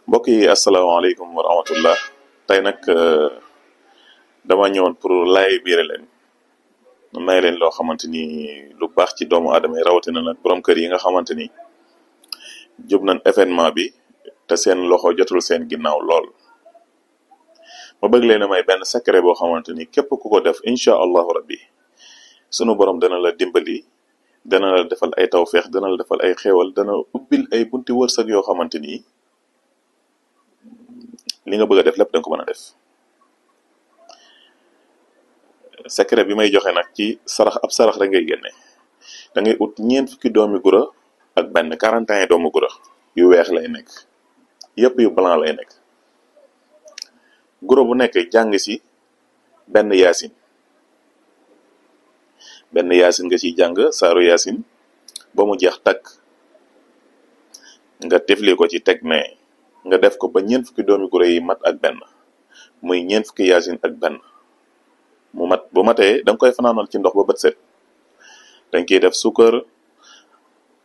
mbokk yi asalaamaaleykum wa rahmatullah tey nag dama ñëwoon pour laay biire leen may leen loo xamante ni lu baax ci doomu aadama yi rawatina nag borom kër yi nga xamante ni jub nañ événement bi te seen loxo jotul seen ginnaaw lool. ma bëgg leen a may benn secret boo xamante ni képp ku ko def incha allahu rabbi sunu borom dana la dimbali, dana la defal ay tawféex, dana la defal ay xéewal, dana ubbil ay bunti wërsëg yoo xamante ni li nga bëgg a def lépp danga ko mën a def. secret bi may joxe nag ci sarax ab sarax rek ngay génne. da ngay ut ñeent fukki doomi gura ak benn 41 doomu gura yu weex lay nekk, yëpp yu blanc lay nekk. gura bu nekk jàng si benn yaasin nga ciy jàng saaru yaasin ba mu jeex takk, nga tifli ko ci teg ne nga def ko ba ñeent fukki doomi gura yi mat ak benn, muy ñeent fukki yaasin ak benn mu mat. bu matee da nga koy fanaanal ci ndox ba bët set. dañ koy def suukar,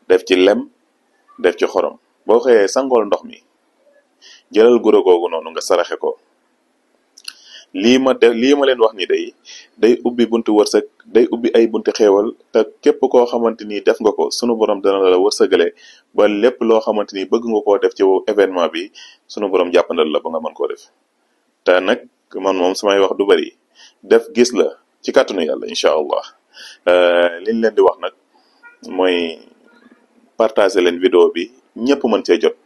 def ci lem, def ci xorom. boo xëyee sangool ndox mi, jëlal gura googu noonu nga saraxe ko. lii ma leen wax ni day ubbi buntu wërsëg, day ubbi ay buntu xéewal, te képp koo xamante ni def nga ko sunu borom dana la wërsëgale ba lépp loo xamante ni bëgg nga koo def ci événement bi sunu borom jàppandal la ba nga mën koo def. te nag man moom samay wax du bari, def gis la ci kàttanu yàlla incha allah. liñ leen di wax nag mooy partager leen vidéo bi ñëpp mën cee jot.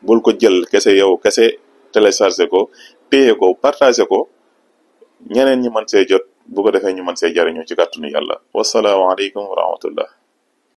bul ko jël kese yow kese télécharger ko, téye ko, partager ko, ñeneen ñi mën see jot, bu ko defee ñu mën see jariñu ci kàttanu yàlla. wasalaamaaleykum wa rahmatullah.